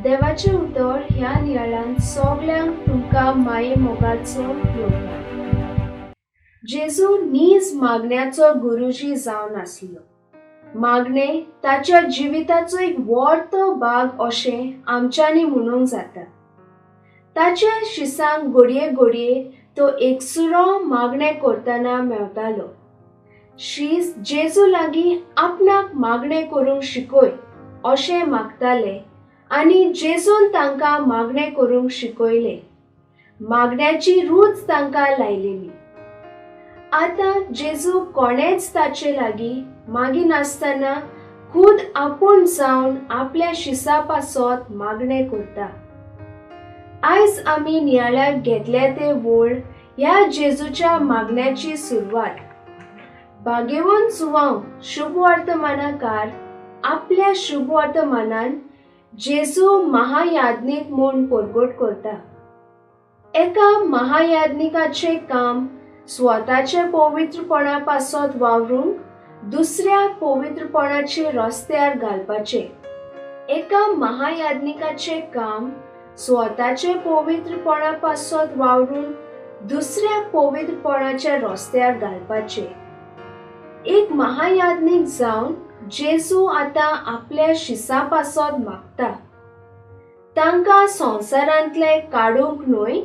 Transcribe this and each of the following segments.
देवाचें उतर ह्या नियाळांत सगल्यांक तुमकां माये मोगाचो येवकार. जेजू नीज मागण्याचो गुरुजी जावन आसलो. मागणें ताच्या जिविताचो एक वर्तो भाग अशें आमच्यांनी म्हणूंक जाता. ताच्या शिसांक घडये घडये तो एकसुरो मागणें करतना मेवतालो. शीस जेजू लागीं आपणाक मागणें करूंक शिकय अशें मागताले आनी जेजून तांकां मागणें करूंक शिकयलें. मागण्याची रूच तांकां लायलेली. आतां जेजू कोणेच ताचे लागीं मागिनासतना खूद आपूण जावन आपल्या शिसा पासत मागणें करता. आयज आमी नियाळ्याक घेतल्या ते वोळ ह्या जेजूच्या मागण्याची सुरवात. भाग्यवंत जुवांव शुभवर्तमानाकार आपल्या शुभवर्तमानान जेजू महायाज्ञीक म्हूण परगट करता. एका महायाज्ञिकाचें काम स्वताच्या पवित्रपणा पासत वावरूंक दुसऱ्या पवित्रपणाचे रस्त्यार घालपाचें. एका महायाज्ञिकाचें काम स्वताचे पवित्रपणा पासत वावरून दुसऱ्या पवित्रपणाच्या रस्त्यार घालपाचें. एक महायाज्ञीक जावन जेजू आतां आपल्या शिसा पासत मागता. तांकां संवसारांतले काडूंक न्हय,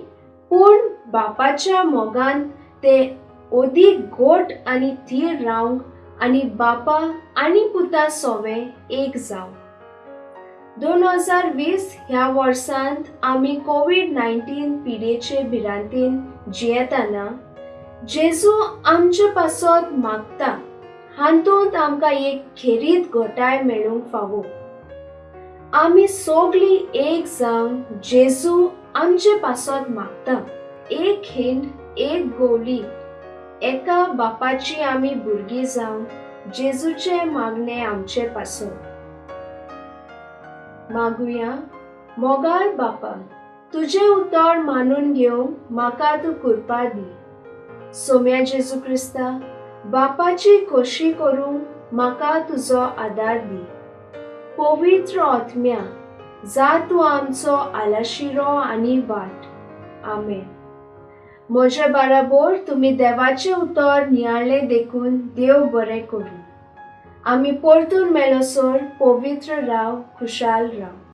पूण बापाच्या मोगान ते अदीक घट आनी थीर रावंक आनी बापा आनी पुता सोवे एक जावंक. 2020 ह्या वर्सांत आमी कोवीड-19 पिडेचे भिरांतीन जियेतना जेजू आमचे पासत मागता. हातूंत आमकां एक खेरीत घटाय मेळूंक फावो. आमी सगळीं एक जावन जेजू आमचे पासत मागता. एक हिंड, एक गोली, एका बापाची आमी भुरगीं जावन जेजूचें मागणें आमचे पासत. मागुया. मोगाळ बापा, तुजें उतर मानून घेवंक म्हाका तूं कृपा दी. सोम्या जेजू क्रिस्ता, बापाची खोशी करूंक म्हाका तुजो आदार दी. पवित्र आत्म्या, जा तूं आमचो आलाशिरो आनी वाट. आमेन. म्हजे बाराबोर तुमी देवाचें उतर नियाळ्ळें देखून देव बरें करूं. आमी परतून मेळसर पवित्र राव, खुशाल राव.